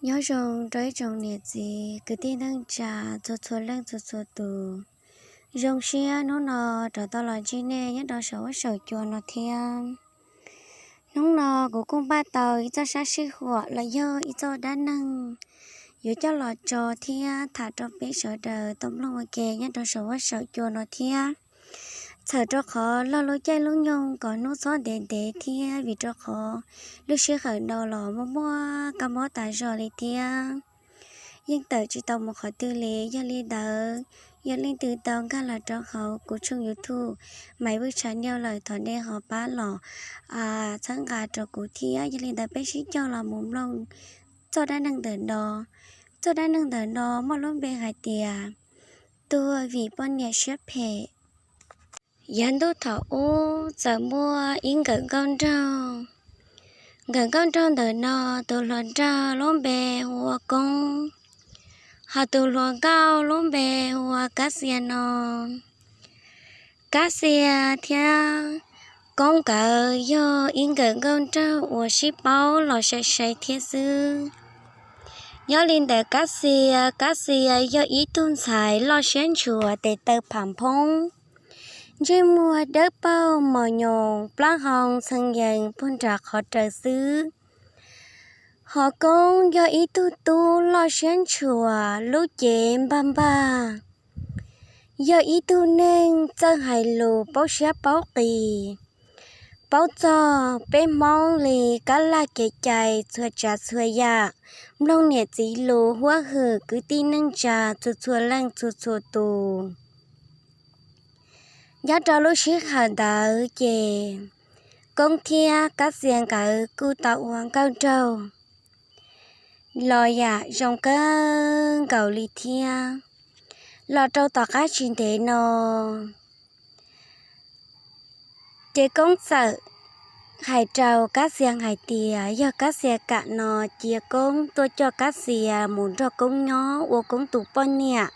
Nyob zoo rau ib tsoom niam txiv kwv tij neej tsa txhua txhua leej txhua txhua tus. Zoo siab hnub no rov tau los ntsib nej nyob rau saum huab saum cua no thiab. Hnub no kuv kuj npaj tau ib txoj sab sij huam los yog ib txoj dab neeg yuav coj los tso thiab tham rau peb sawv daws tau mloog ua ke nyob rau saum huab saum cua no thiab. Txhawm rau qhov log lub caij lub nyoog kom hnub txhob ntev ntev thiab vim rau qhov lub sij hawm no los muaj muaj kab mob tas zog li thiab. Yeej tawm tsis tau mus qhov twg li, yog li ntawd yog leej twg tau nkag los rau hauv kuv tshooj YouTube Maiv Vwj Channel lawm thov nej ho pab los txhawb nqa rau kuv thiab. Yog li ntawd peb sib cog los mus mloog txoj dab neeg ntawm no. Txoj dab neeg ntawm no muaj lub npe hais tias tuag vim poj niam siab phem. Yav ntuj thaum ub txawm muaj ib nkawm nkauj nraug. Nkawm nkauj nraug ntawm no tus hluas nraug lub npe hu ua Koob, ho tus hluas nkauj lub npe hu ua Kab Xia no. Kab Xia thiab Koob nkawd yog ib nkawm nkauj nraug uas sib paub los sai sai thiab xwb. Nyob li ntawm Kab Xia, Kab Xia yog ib tug ntxhais loj siab ntshua tes taw pham phoob, ntsej muag dawb paug mos nyoos plaub hau txheej yees puag nram qhov raws xwb. Ho Koob yog ib tug tub loj siab ntshua, lub cev npag npag, yog ib tug neeg txawj hais lus paub siab paub qis, paub txog peb Hmoob li kab lag kev cai txhua tsav txhua yam, mloog niam txiv lus huab hwm kwv tij neej tsa txhua txhua leej txhua txhua tus. Nyob rau lub sij hawm ntawd ces Koob thiab Kab Xia nkawd kuj tau ua nkauj nraug los yam zoo kawg nkaus li thiab. Los rau tom qab tsis ntev no ces Koob txawm hais rau Kab Xia hais tias yog Kab Xia kam no cia Koob tuaj coj Kab Xia mus nrog Koob nyob ua Koob tus poj niam.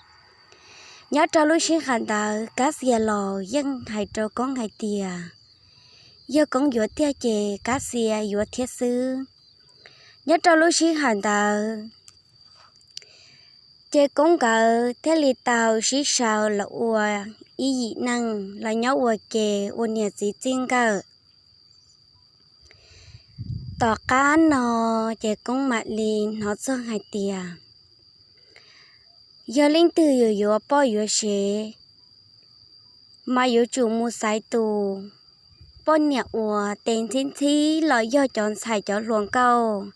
Nyob rau lub sij hawm ntawd Kab Xia los yeej hais rau Koob hais tias yog Koob yuav tiag ces Kab Xia yuav thiab xwb. Nyob rau lub sij hawm ntawd ces Koob nkawd thiaj li tau sib sau los ua ib yim neeg los nyob ua ke ua niam txiv txij nkawm. Tom qab no ces Koob mam li hnov txog hais tias yog leej twg yuav yuav poj yuav sev mas yuav tsum mus xaiv tus poj niam uas tes ntxhib ntxhib los yog cov ntxhais cov hluas nkauj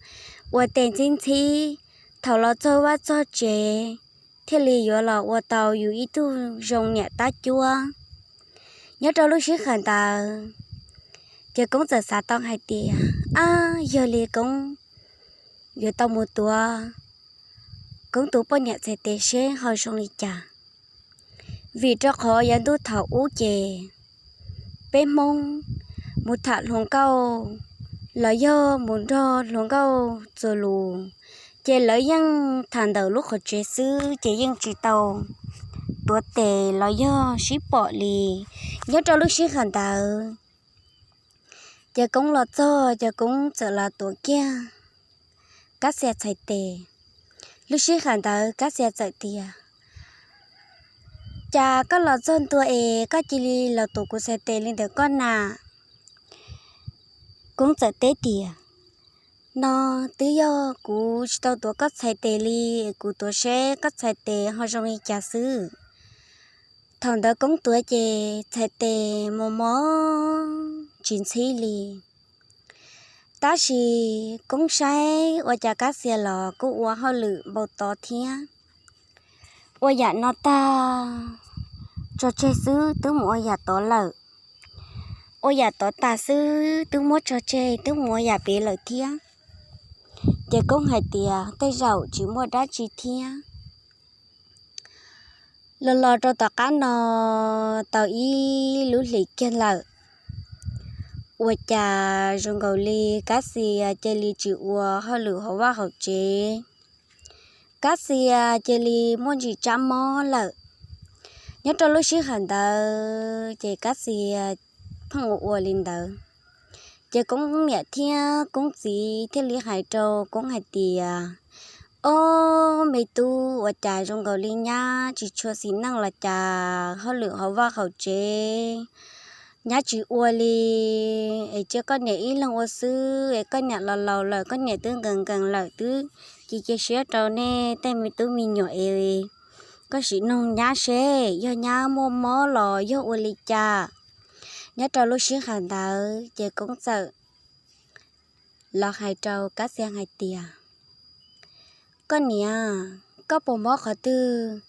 uas tes ntxhib ntxhib, thaum los txog vaj txog tsev thiaj li yuav los ua tau yus ib tug zoo niam tab cuab. Nyob rau lub sij hawm ntawd ces Koob txawm xav tau hais tias, ab, yog li Koob yuav tau mus tuav Koob tus poj niam txhais tes seb ho zoo li cas. Vim rau qhov yav ntuj thaum ub ces peb Hmoob mus tham hluas nkauj los yog mus nrog hluas nkauj txuas lus, ces lawv yeej tham ntawm lub qhov tsev xwb ces yeej tsis tau tuav tes los yog sib pom li. Nyob rau lub sij hawm ntawd ces Koob los txog ces Koob txawm los tuav kiag Kab Xia txhais tes. Lub sij hawm ntawd Kab Xia txawm tias, cas koj los txog ntua es koj cia li los tuav kuv txhais tes li ntawm koj na? Koob txawm teb tias, no twb yog kuv tsis tau tuav koj txhais tes li, kuv tuav seb koj txhais tes ho zoo li cas xwb. Thaum ntawd Koob tuav ces txhais tes mos mos tsis ntxhib li. Tab sis Koob saib ua cas Kab Xia los kuj ua hauj lwm npau taws thiab. Ua yam no tag, tso tseg xwb twb mus ua yam tod lawm. Ua yam tod tas xwb twb muab tso tseg twb mus ua yam pem lawm thiab. Ces Koob hais tias tej zaum tsis muaj dab tsi thiab. Los los rau tom qab no tau ib lub hlis kiag lawm, ua cas zoo nkaus li Kab Xia cia li tsis ua hauj lwm hauv vaj hauv tsev. Kab Xia cia li muaj ntsis tsab mob lawm. Nyob rau lub sij hawm ntawd ces Kab Xia pheej ua ua li ntawd. Ces Koob niam thiab Koob txiv thiaj li hais rau Koob hais tias, Ob me tub, ua cas zoo nkaus li nyab tsis tshua xis neej los cas hauj lwm hauv vaj hauv tsev nyab tsis ua li. Es cia koj niam ib leeg ua xwb es koj niam los laus lawm, koj niam twb nkees nkees lawm, twb cia cia siab rau nej tej me tub me nyuam es koj sim noog nyab seb yog nyab muaj mob los yog ua li cas. Nyob rau lub sij hawm ntawd ces Koob txawm los hais rau Kab Xia hais tias, Koj niam, koj puas mob qhov twg?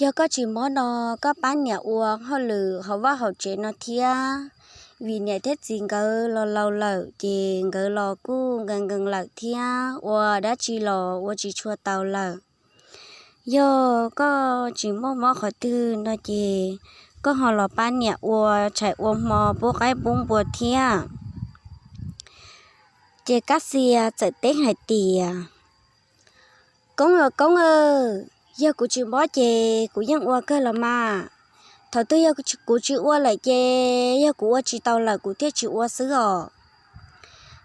Yog koj tsis mob no, koj pab niam ua hauj lwm hauv vaj hauv tsev no thiab, vim niam thiab txiv nkawd los laus lawm ces nkawd los kuj nkees nkees lawm thiab, ua dab tsi los ua tsis tshua tau lawm. Yog koj tsis muaj mob qhov twg no ces koj ho los pab niam ua tshais ua hmo pub qaib pub npua thiab. Ces Kab Xia txawm teb hais tias, Koob aw, Koob aw, yog kuv tsis mob ces kuv yeej ua kawg los mas. Thaum twg yog kuv tsis ua lawm ces yog kuv ua tsis tau lawm kuv thiaj tsis ua xwb os.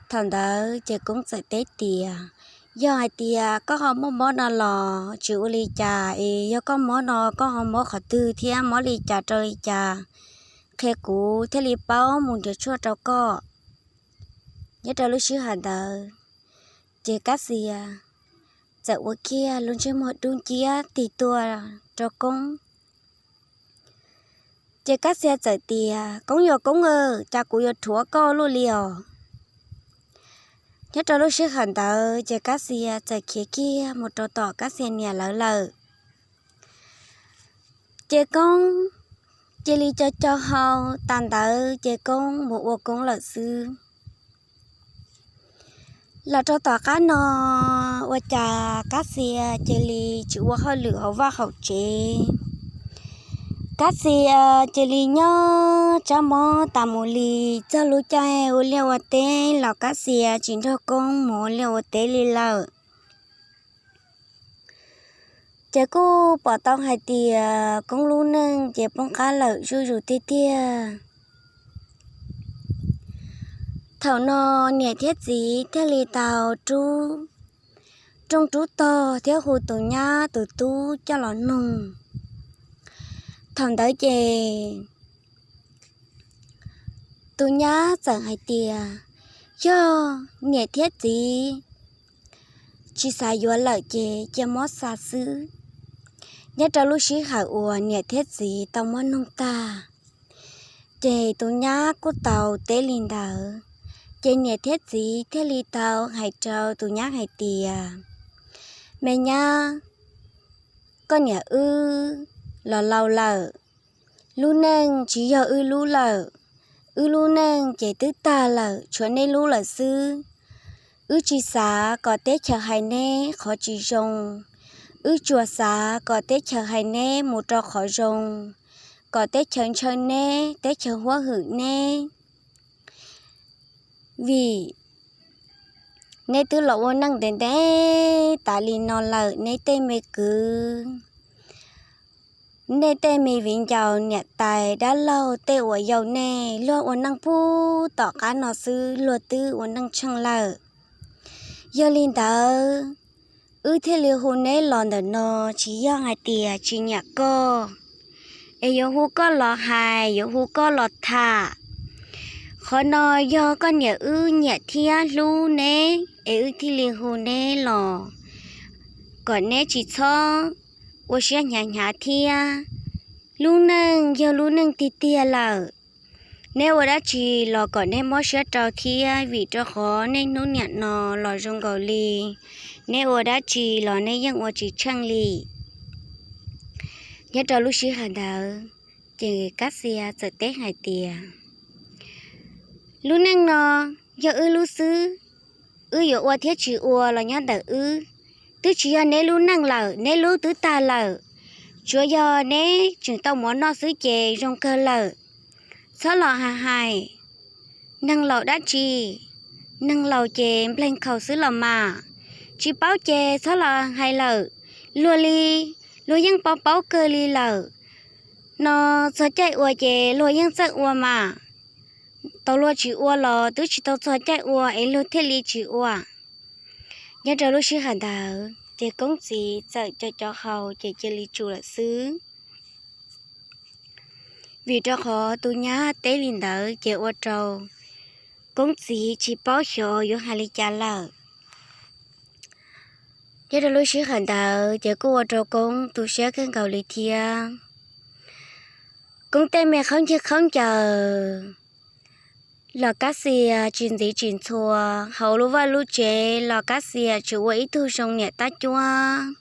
Thaum ntawd ces Koob txawm teb tias, Yog hais tias koj ho muaj mob no los tsis ua li cas es, yog koj mob no koj ho mob qhov twg thiab mob li cas rau li cas, qhia kuv thiaj li paub mus nrhiav tshuaj rau koj. Nyob rau lub sij hawm ntawd ces Kab Xia txawm ua kiag lub ntsej muag dub nciab tig tuaj rau Koob. Ces Kab Xia txawm tias, Koob aw, Koob aw, cas kuv yuav rhuav koj luaj li os? Nyob rau lub sij hawm ntawd ces Kab Xia txawm khiav kiag mus rau tom Kab Xia niam lawv lawm. Ces Koob cia li co co hau tas ntawd ces Koob mus ua Koob lawm xwb. Los rau tom qab no, ua cas Kab Xia cia li tsis ua hauj lwm hauv vaj hauv tsev. Kab Xia cia li nyob tsab mob tas mus li, txog lub caij ua liaj ua teb los Kab Xia tsis nrog Koob mus ua liaj ua teb li lawm. Ces kuj pom tau hais tias Koob lub neej ces poob qab lawm zuj zus tiag tiag. Thaum no niam thiab txiv thiaj li tau rub rooj rub tog thiab hu tus nyab tus tub coj los noog. Thaum ntawd ces tus nyab txawm hais tias, yog niam thiab txiv tsis xav yuav lawm ces cia muab xa xwb. Nyob rau lub sij hawm uas niam thiab txiv tau muab noog tag, ces tus nyab kuj tau teb li ntawd. Ces niam thiab txiv thiaj li tau hais rau tus nyab hais tias, me nyab, koj niam wb los laus lawm, lub neej tsis yog wb lub lawm, wb lub neej ces twb tag lawm tshuav neb lub lawm xwb. Wb tsis xav kom teb chaws hais neb qhov tsis zoo, wb tsuas xav kom teb chaws hais neb mus rau qhov zoo, kom teb chaws ntshaw neb, teb chaws huab hwm neb. Vim neb twb los ua neej ntev ntev tas li no lawm, neb tej me kwv, nej tej me viv ncaus niam tais dab laug tej uas yau nej luag ua neej pub tom qab no xwb, luag twb ua neej tsheej lawm. Yog li ntawd, wb thiaj li hu neb los ntawm no tsis yog hais tias tsis nyiam koj, es yuav hu koj los hais, yuav hu koj los tham. Qhov no yog koj niam wb nyiam thiab hlub neb es wb thiaj li hu neb los kom neb tsis txhob ua siab hnyav hnyav thiab. Lub neej yog lub neej tiag tiag lawm, neb ua dab tsi los kom neb mob siab rau thiab, vim rau qhov nej hnub niam no los zoo nkaus li neb ua dab tsi los neb yeej ua tsis tsheej li. Nyob rau lub sij hawm ntawd, ces Kab Xia txawm teb hais tias, lub neej no yog wb lub xwb, wb yuav ua thiab tsis ua los nyob ntawm wb, twb tsis yog neb lub neej lawm, neb lub twb tag lawm. Tsuav yog neb tseem tau mov noj xwb ces zoo kawg lawm. Txhob los hais hais, neeg laus dab tsi, neeg laus ces npleeg khaus xwb los mas. Tsis paub ces txhob los hais lawm, luag li, luag yeej paub paub kawg li lawm. No txog caij ua ces luag yeej txawj ua mas, tau luag tsis ua los twb tsis tau txog caij ua es luag thiaj li tsis ua. Nyob rau lub sij hawm ntawd Ces Koob txiv txawm co cov haus ces cia li tsum lawm xwb. Vim rau qhov tus nyab teb li ntawd ces ua rau Koob txiv tsis paub xyov yuav hais li cas lawm. Nyob rau lub sij hawm ntawd ces kuj ua rau Koob tu siab kawg nkaus li thiab. Koob tej me qhaub ncaws qhaub ncaws los Kab Xia tsis ntxiv tsis ntxhua, hauv lub vaj lub tsev los Kab Xia tsis ua ib tug zoo niam tab cuab.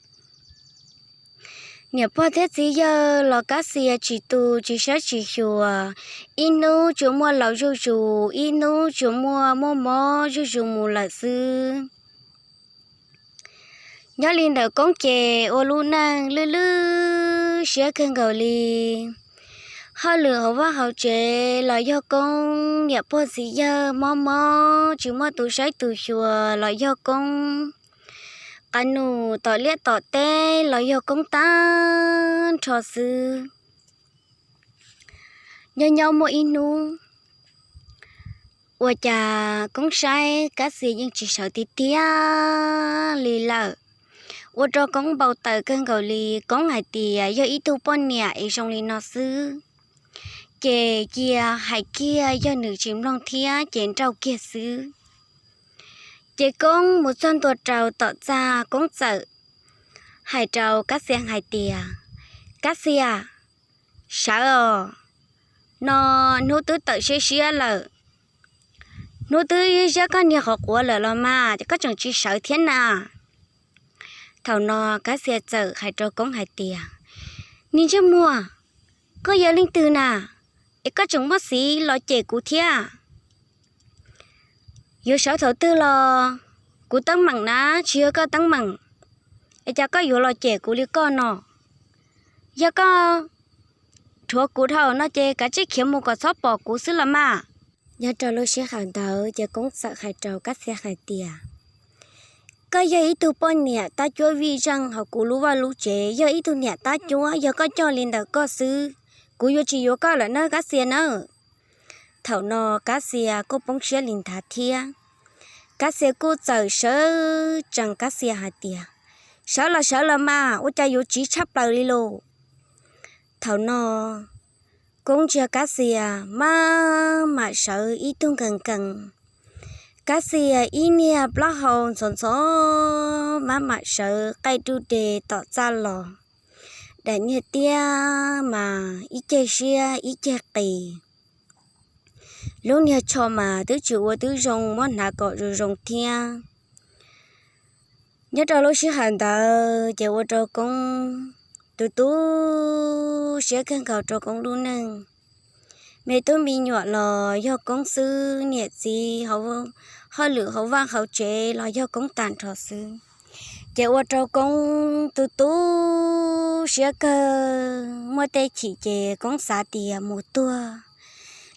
Niam pog thiab txiv yawg los Kab Xia tsis tu tsis saib tsis xyuas, ib hnub tsuas muaj laus zuj zus, ib hnub tsuas muaj muaj mob zuj zus mus lawm xwb. Nyob li ntawm Koob ces ua lub neej lwj lwj siab kawg nkaus li. Hauj lwm hauv vaj hauv tsev los yog Koob, niam pog txiv yawg mob mob tsis muaj tus saib tus xyuas los yog Koob, qas num tom liaj tom teb los yog Koob tag nrho xwb. Nyob nyob muaj ib hnub, ua cas Koob saib Kab Xia yeej tsis sawv tiag tiag li lawm, ua rau Koob npau taws kawg nkaus li. Koob hais tias yog ib tug poj niam es zoo li no xwb, ces cia hais kiag, yog nws tsis mloog thiab ces nrauj kiag xwb. Ces Koob mus txog ntua rau tom txaj, Koob txawm hais rau Kab Xia hais tias, Kab Xia, sawv os, no hnub twb tawm siab siab lawm, hnub twb ziab koj niag qhov quav lawm los mas koj tseem tsis sawv thiab na. Thaum no Kab Xia txawm hais rau Koob hais tias, Niag ntsej muag, koj yog leej twg na, es koj tseem muaj xiv los cem kuv thiab? Yuav sawv thaum twg los kuv teeb meem na, tsis yog koj teeb meem, es cas koj yuav los cem kuv li koj no? Yog koj rhuav kuv dhau no ces kav tsij khiav mus kom txhob pom kuv xwb los mas. Nyob rau lub sij hawm ntawd ces Koob txawm hais rau Kab Xia hais tias, Koj yog ib tug poj niam tab cuab vij zeej hauv kuv lub vaj lub tsev, yog ib tug niam tab cuab, yog koj coj li ntawm koj xwb, kuv yuav tsis yuav koj lawm nawb Kab Xia nawb. Thaum no Kab Xia kuj poob siab li ntawd thiab. Kab Xia kuj txawm sawv tsees Kab Xia hais tias, Sawv los sawv los mas, ua cas yuav tsiv tshaj plaws li lauj? Thaum no Koob ntsia Kab Xia maj mam sawv ib tug nkees nkees. Kab Xia ib niag plaub hau ntxhov ntxhov maj mam sawv qaij ruj de tom txaj los. Daim niag tiab mas ib ceg siab ib ceg qis. Lub niag tsho mas twb tsis ua twb zoo, muab hnav kom zoo zoo thiab. Nyob rau lub sij hawm ntawd ces ua rau Koob tu tu siab kawg nkaus rau Koob lub neej. Me tub me nyuam los yog Koob xwb, niam txiv, hauj lwm hauv vaj hauv tsev los yog Koob tag nrho xwb. Ces ua rau Koob tu tu siab kawg, muaj tej chim ces Koob xav tias mus tuag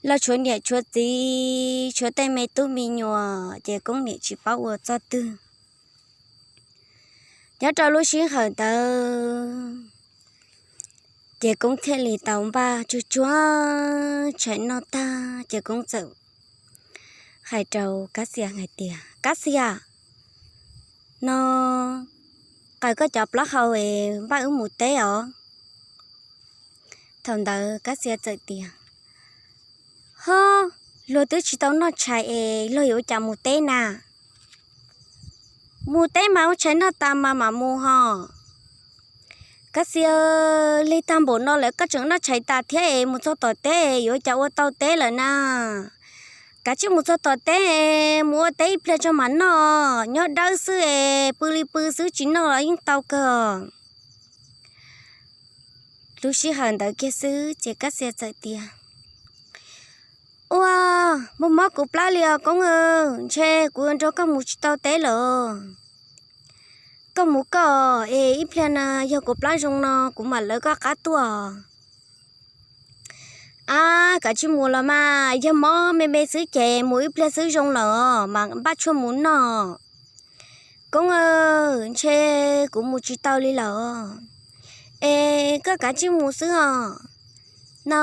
los tshuav niam tshuav txiv, tshuav tej me tub me nyuam ces Koob niam tsis paub ua txoj twg. Nyob rau lub sij hawm ntawd ces Koob thiaj li tau npaj tsuag tsuag tshais noj tag ces Koob txawm hais rau Kab Xia hais tias, Kab Xia, no qaws koj cov plaub hau es npaj wb mus teb os. Thaum ntawd Kab Xia txawm tias, Ho, luag twb tsis tau noj tshais es luag yuav ua cas mus teb na? Mus teb mas ua tshais noj tas mas mam mus ho. Kab Xia, lig tag npaum no lawm koj tseem noj tshais tas thiab es mus txog tom teb yuav ua cas ua tau teb lawm na? Kav tsij mus txog tom teb, mus ua teb ib pliag tso mam noj, nyob dawb xwb es pw li pw xwb tsis noj los yeej tau kawg. Lub sij hawm ntawd kiag xwb ces Kab Xia txawm tias, Ua, mob mob kuv plab li os Koob, ntshe kuv yuav nrog koj mus tsis tau teb lawm. Koj mus koj es ib pliag na yog kuv plab zoo no kuv mam lawv koj qab tuaj. A, kav tsij mus los mas, yog mob me me xwb ces mus ib pliag xwb zoo lawm mas npaj tshuaj mus noj. Koob, ntshe kuv mus tsis tau li lawm. Es koj kav tsij mus xwb os. No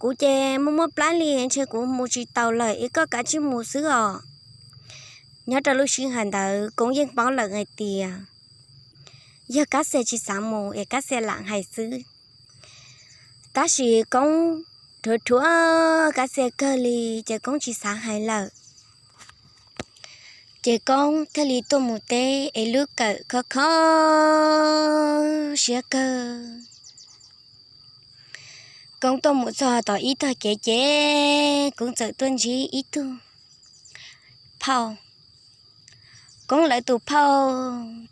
kuv ces muaj muaj plab li ntshe kuv mus tsis tau lawm es koj kav tsij mus xwb os. Nyob rau lub sij hawm ntawd Koob yeej paub lawm hais tias yog Kab Xia tsis xav mus es Kab Xia lam hais xwb. Tab sis Koob rhuav rhuav Kab Xia kawg li ces Koob tsis xav hais lawm. Ces Koob thiaj li tuaj mus teb es lub kawm kho kho siab kawg. Koob tuaj mus txog tom ib tog kev ces Koob txawm tuaj ntsib ib tug phauj. Koob lawv tus phauj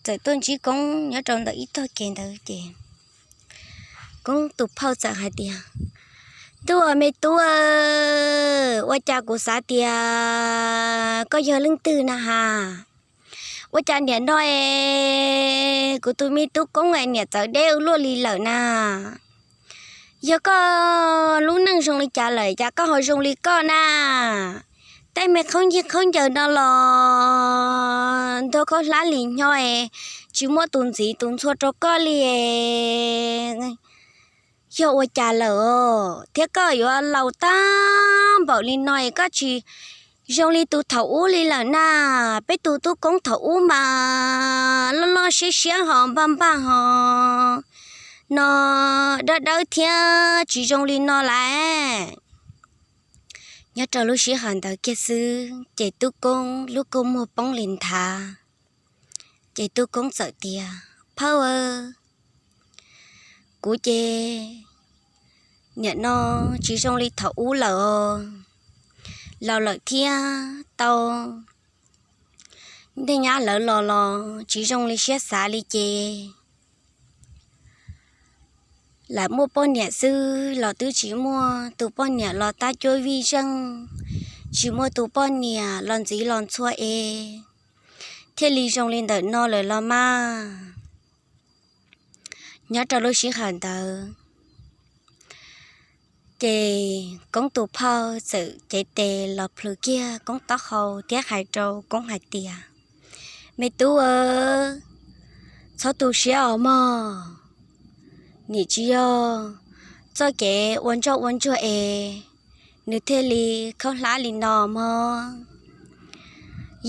txawm tuaj ntsib Koob nyob rau ntawm ib tog kev ntawd ces Koob tus phauj txawm hais tias, Ntuj, me tub, ua cas kuv xav tias koj yog leej twg na has? Ua cas niam no es kuv tus me tub Koob es niam txawv deb ua luaj li lawm na? Yog koj lub neej zoo li cas lawm cas koj ho zoo li koj na? Tej me khaub ncaws khaub ncaws no los ntuag khaub hlab li nyob es tsis muaj tus ntxiv tus ntxhua rau koj li. Yog ua cas lawm thiab koj yuav laus tag npaum li no es koj tsis zoo li tus thaum ub li lawm na? Peb tus tub Koob thaum ub mas loj loj siab siab ho npaj npaj ho no dawb dawb thiab tsis zoo li no lawm. Nyob rau lub sij hawm ntawd kiag xwb ces tub Koob lub kua muag poob li nthav. Ces tub Koob txawm tias, Phauj, kuv ces niam no tsis zoo li thaum ub lawm os. Laus lawm thiab tau tej nyab lawv los los tsis zoo li siab xav li ces lam muaj poj niam xwb los twb tsis muaj tus poj niam los tab cuab vij zeej, tsis muaj tus poj niam los ntxiv los ntxhua es thiaj li zoo li ntawm no lawm los mas. Nyob rau lub sij hawm ntawd ces Koob tus phauj txawm cev tes los plhws kiag Koob taub hau thiab hais rau Koob hais tias, Me tub, txhob tu siab os mog. Nim tsis yog txoj kev ua ntsoj ua ntsuag es nws thiaj li khaub hlab li no mog.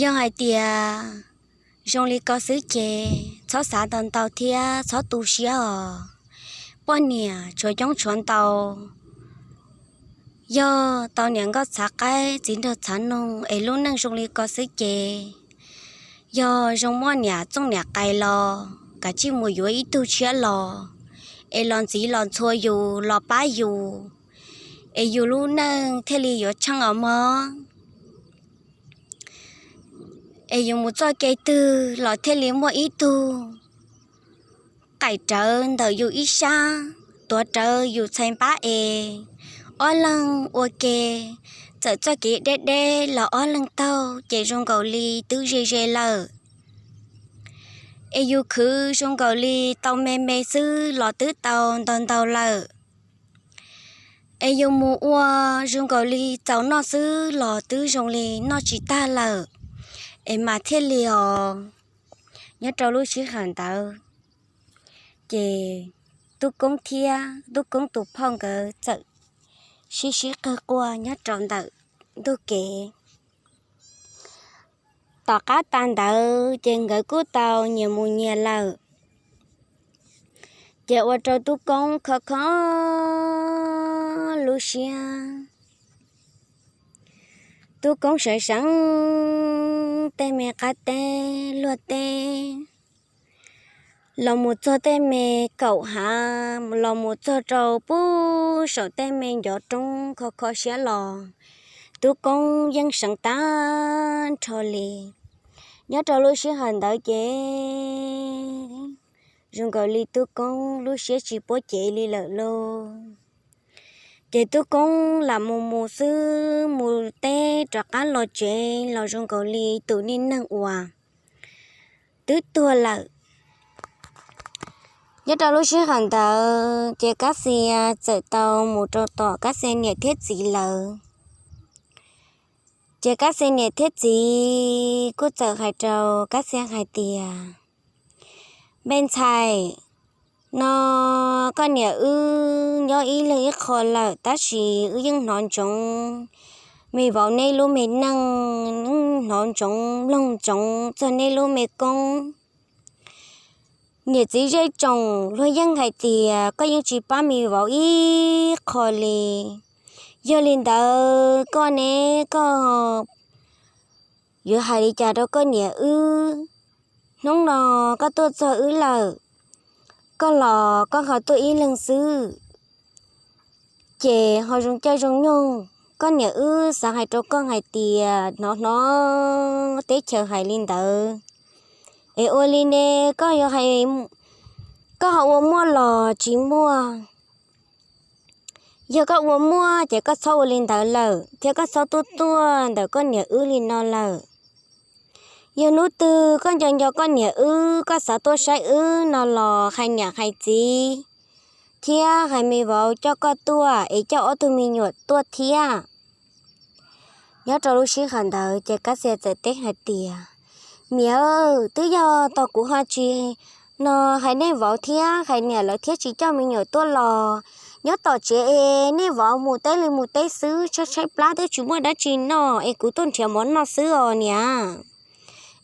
Yog hais tias zoo li ko xwb ces txhob xav ntau ntau thiab txhob tu siab os. Poj niam tshuav coob tshuav ntau, yog tau niam nkauj txhav qaib txiv nraug txhav noog es lub neej zoo li ko xwb ces yog zoo muaj niam txooj niam qais los kav tsij mus yuav ib tug tshiab los es los ntxiv los ntxhua yus los pab yus es yus lub neej thiaj li yuav tsheej os mog. Es yus mus txoj kev twg los thiaj li muaj ib tug qaim rawv ntawm yus ib sab, tuav rawv yus txhais npab es ob leeg ua ke, txawm txoj kev deb deb los ob leeg taug ces zoo nkaus li twb ze ze lawm. Es yus khwv zoo nkaus li tau me me xwb los twb tau ntau ntau lawm. Es yus mus ua zoo nkaus li txaus noj xwb los twb zoo li noj tsis tag lawm. Es mas thiaj li os, nyob rau lub sij hawm ntawd ces Tub Koob thiab Tub Koob tus phauj nkawd txawm sib sib qawg quaj nyob rau ntawm ntug kev. Tom qab tas ntawd ces nkawd kuj tau nyias mus nyias lawm, ces ua rau Tub Koob kho kho lub siab. Tub Koob seev seev tej me qab teb luag teb, los mus txog tej me kaum hav, los mus txog rau pub saum tej me ncov roob kho kho siab los, Tub Koob yeej seev tag nrho li. Nyob rau lub sij hawm ntawd ces zoo nkaus li Tub Koob lub siab tsis puab cev li lawm lauj. Ces Tub Koob lam mus mus xwb, mus teb rov qab los tsev los zoo nkaus li tus niag neeg uas twb tuag lawm. Nyob rau lub sij hawm ntawd ces Kab Xia txawm tau mus rau tom Kab Xia niam thiab txiv lawv. Ces Kab Xia niam thiab txiv kuj txawm hais rau Kab Xia hais tias, Me ntxhais, no koj niam wb nyob ib leeg ib qho lawm tab sis wb yeej hnov ntsoov me vauv neb lub me neej, hnov ntsoov mloog ntsoov txog neb lub me koob. Niam txiv zej tsoom luag yeej hais tias koj yeej tsis pab me vauv ib qho li. Yog li ntawd koj ne, koj yuav hais li cas rau koj niam wb? Hnub no koj tuaj txog wb lawm, koj los koj ho tuaj ib leeg xwb. Ces ho zoo caij zoo nyoog, koj niam wb xav hais rau koj hais tias hnov hnov teb chaws hais li ntawd, es ua li ne, koj yuav hais, koj ho ua muaj los tsis muaj? Yog koj ua muaj ces koj txhob ua li ntawd lawm thiab koj txhob tuaj tuaj ntawm koj niam wb li no lawm. Yog hnub twg koj nco nco koj niam wb, koj xav tuaj saib wb no los hais niam hais txiv thiab hais me vauv coj koj tuaj es coj ob tug me nyuam tuaj thiab. Nyob rau lub sij hawm ntawd ces Kab Xia txawm teb hais tias, Niam, twb yog tos kuv ho tsis no hais nej vauv thiab hais niam lawv thiab tsis coj me nyuam tuaj los, nyob tom tsev es nej vauv mus teb li mus teb xwb, tshaib tshaib plab twb tsis muaj dab tsi noj es kuv tuaj nrhiav mov noj xwb os niam.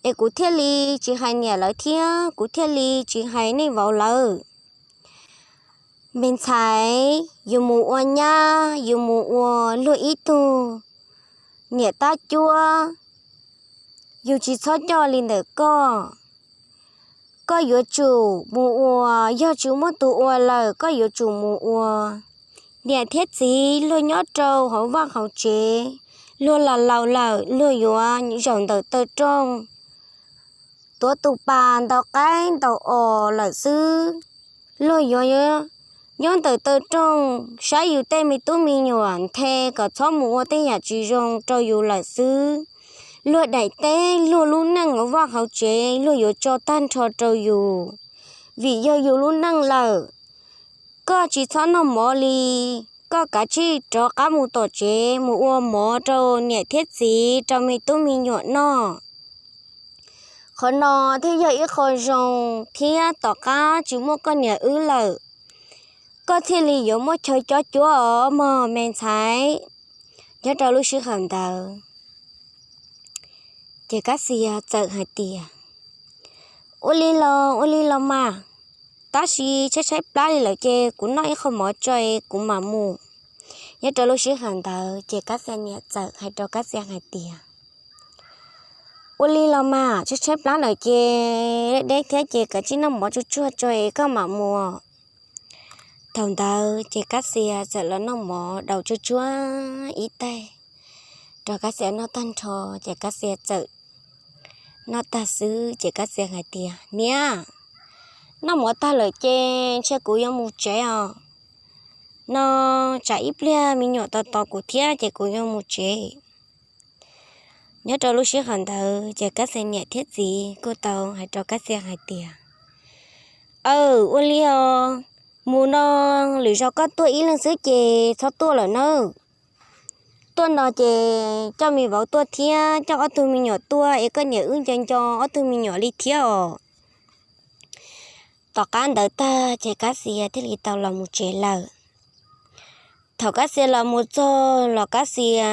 Es kuv thiaj li tsis hais niam lawv thiab kuv thiaj li tsis hais nej vauv lawv. Me ntxhais, yus mus ua nyab, yus mus ua luag ib tug niam tab cuab, yus tsis txhob coj li ntawm koj. Koj yuav tsum mus ua, yog tsis muaj tus ua lawm koj yuav tsum mus ua. Niam thiab txiv luag nyob rau hauv vaj hauv tsev, luag los laus lawm luag yuav zaum ntawm taw rooj tuav tus pas ntaus qaib ntaus os lawm xwb. Luag yuav nyob ntawm taw rooj saib yus tej me tub me nyuam nthe kom txhob mus ua tej yam tsis zoo rau yus lawm xwb. Luag daim teb luag lub neej hauv vaj hauv tsev luag yuav tso tag nrho rau yus, vim yog yus lub neej lawm. Koj tsis txhob noj mov li, koj kav tsij rov qab mus tom tsev mus ua mov rau niam thiab txiv rau me tub me nyuam noj. Qhov no thiaj yog ib qho zoo thiab tom qab tsis muaj koj niam wb lawm, koj thiaj li yuav muaj chaw cob cuab os mog me ntxhais. Nyob rau lub sij hawm ntawd ces Kab Xia txawm hais tias, Ua li los ua li los mas, tab sis tshaib tshaib plab li lawm ces kuv noj ib qho mov tso es kuv mam mus. Nyob rau lub sij hawm ntawd ces Kab Xia niam txawm hais rau Kab Xia hais tias, Ua li los mas, tshaib tshaib plab lawm ces deb thiab ces kav tsij noj mov tsuag tsuag tso es koj mam mus. Thaum ntawd ces Kab Xia txawm los noj mov daus tsuag tsuag ib tais rau Kab Xia noj tag nrho, ces Kab Xia txawm noj tag xwb ces Kab Xia hais tias, Niam, noj mov tag lawm ces ntshe kuv yuav mus tsev os. No tsam ib pliag me nyuam tos tos kuv thiab ces kuv yuav mus tsev. Nyob rau lub sij hawm ntawd ces Kab Xia niam thiab txiv kuj tau hais rau Kab Xia hais tias, Aw, ua li os, mus no lwm zaus koj tuaj ib leeg xwb ces txhob tuaj lawm nawb. Tuaj no ces coj me vauv tuaj thiab coj ob tug me nyuam tuaj es koj niam wb nco nco ob tug me nyuam li thiab os. Tom qab ntawd tag ces Kab Xia thiaj li tau los mus tsev lawm. Thaum Kab Xia los mus txog los Kab Xia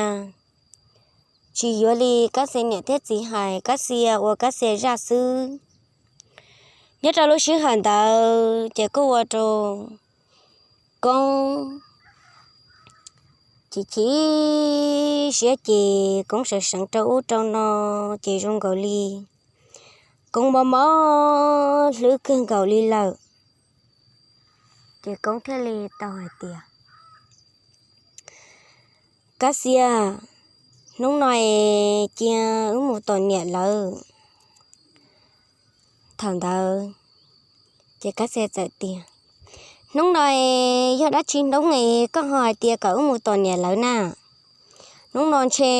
tsis yuav li Kab Xia niam thiab txiv hais, Kab Xia ua Kab Xia zaj xwb. Nyob rau lub sij hawm ntawd ces kuj ua rau Koob chim chim siab ces Koob seev seev rau ub rau no ces zoo nkaus li Koob mob mob hlwb kawg nkaus li lawm. Ces Koob thiaj li tau hais tias, Kab Xia, hnub no es cia wb mus tom niam lawv. Thaum ntawd ces Kab Xia txawm tias, Hnub no es yog dab tsi hnub es koj ho hais tias kom wb mus tom niam lawv na? Hnub no ntshe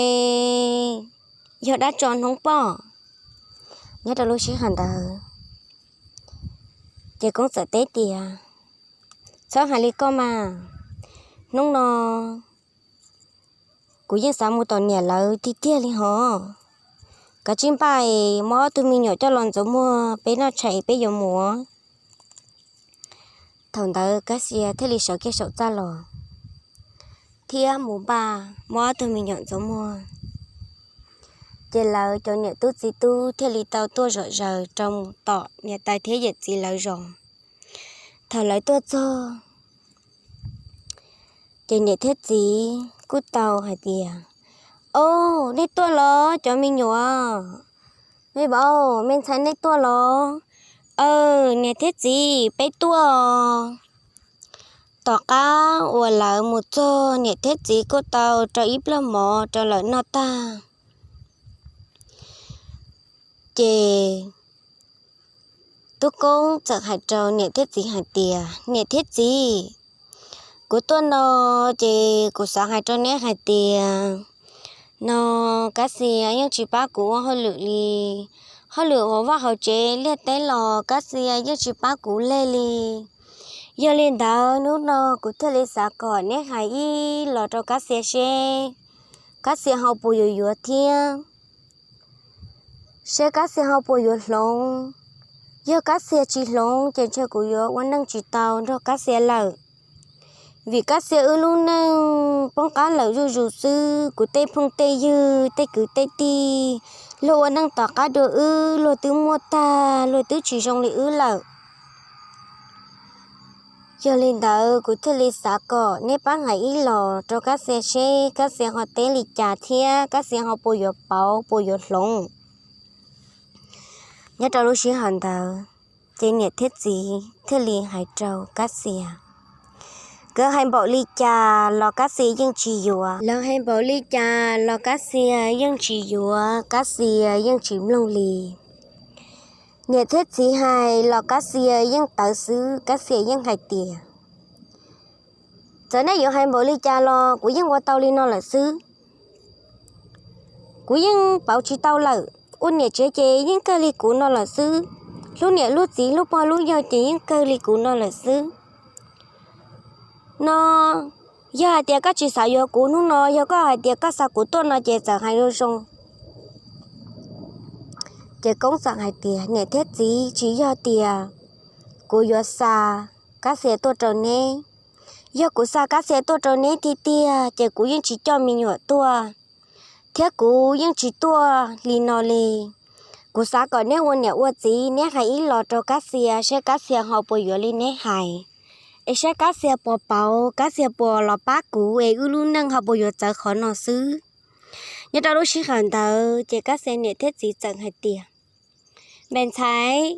yog dab tso hnub pob. Nyob rau lub sij hawm ntawd ces Koob txawm teb tias, Txhob hais li koj mas, hnub no kuv yeej xav mus tom niam lawv tiag tiag li hos. Kav tsij npaj es muab ob tug me nyuam coj los ntxuav muag, peb noj tshais peb yuav mus. Thaum ntawd Kab Xia thiaj li sawv kiag saum txaj los thiab mus npaj muab ob tug me nyuam ntxuav muag. Ces lawv cov niam tub txiv tub thiaj li tau tuaj zom zaws rau mus tom niam tais thiab yawm txiv lawv zos. Thaum lawv tuaj txog, ces niam thiab txiv kuj tau hais tias, Au, nej tuaj los cov me nyuam? Me vauv, me ntxhais, nej tuaj los? Aw, niam thiab txiv, peb tuaj. Tom qab uas lawv mus txog, niam thiab txiv kuj tau rau ib pluag mov rau lawv noj tag, ces Tub Koob txawm hais rau niam thiab txiv hais tias, Niam thiab txiv, kuv tuaj no ces kuv xav hais rau neb hais tias, no Kab Xia yeej tsis pab kuv ua hauj lwm li. Hauj lwm hauv vaj hauv tsev liaj teb los Kab Xia yeej tsis pab kuv leg li. Yog li ntawd hnub no kuv thiaj li xav kom neb hais ib los rau Kab Xia seb Kab Xia ho puas yuav yuav thiab, seb Kab Xia ho puas yuav hloov. Yog Kab Xia tsis hloov ces ntshe kuv yuav ua neej tsis tau nrog Kab Xia lawm. Vim Kab Xia wb lub neej poob qab lawm zuj zus xwb, kuv tej phooj tej ywg, tej kwv tej tij, luag ua neej tom qab dua wb, luag twb muaj tag, luag twb tsis zoo li wb lawm. Yog li ntawd kuv thiaj li xav kom neb pab hais ib los rau Kab Xia seb Kab Xia ho teb li cas thiab Kab Xia ho puas yuav pauv, puas yuav hloov. Nyob rau lub sij hawm ntawd, ces niam thiab txiv thiaj li hais rau Kab Xia, Koj hais npaum li cas los Kab Xia yeej tsis yuav. Lawv hais npaum li cas los Kab Xia yeej tsis yuav, Kab Xia yeej tsis mloog li. Niam thiab txiv hais los Kab Xia yeej tawv xwb, Kab Xia yeej hais tias, Txawm nej yuav hais npaum li cas los kuv yeej ua tau li no lawm xwb. Kuv yeej pauv tsis tau lawm. Ua niam tsev ces yeej kawg li kuv no lawm xwb. Hlub niam hlub txiv, hlub pog hlub yawg ces yeej kawg li kuv no lawm xwb. No yog hais tias koj tsis xav yuav kuv hnub no, yog koj hais tias koj xa kuv tuaj no ces txawm hais zoo zoo. Ces Koob txawm hais tias, Niam thiab txiv, tsis yog tias kuv yuav xa Kab Xia tuaj rau neb. Yog kuv xa Kab Xia tuaj rau neb tiag tiag ces kuv yeej tsis coj me nyuam tuaj, thiab kuv yeej tsis tuaj li no li. Kuv xav kom neb ua niam ua txiv, neb hais ib los rau Kab Xia, saib Kab Xia ho puas yuav li neb hais, es saib Kab Xia puas pauv, Kab Xia puas los pab kuv, es wb lub neej ho puas yuav txawv qhov no xwb. Nyob rau lub sij hawm ntawd ces Kab Xia niam thiab txiv txawm hais tias, Me ntxhais,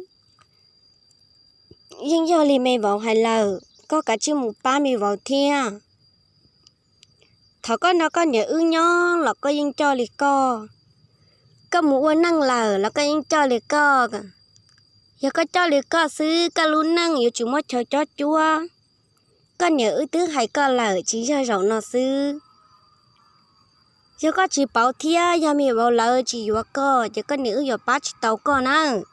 yeej yog li me vauv hais lawm, koj kav tsij mus pab me vauv thiab. Thaum koj nrog koj niam wb nyob los koj yeej coj li koj, koj mus ua neej lawm los koj yeej coj li koj. Yog koj coj li koj xwb, koj lub neej yuav tsis muaj chaw cob cuab. Koj niam wb twb hais koj lawm, tsis yog zaum no xwb. Yog koj tsis pauv thiab yog me vauv lawv tsis yuav koj ces koj niam wb yuav pab tsis tau koj nawb.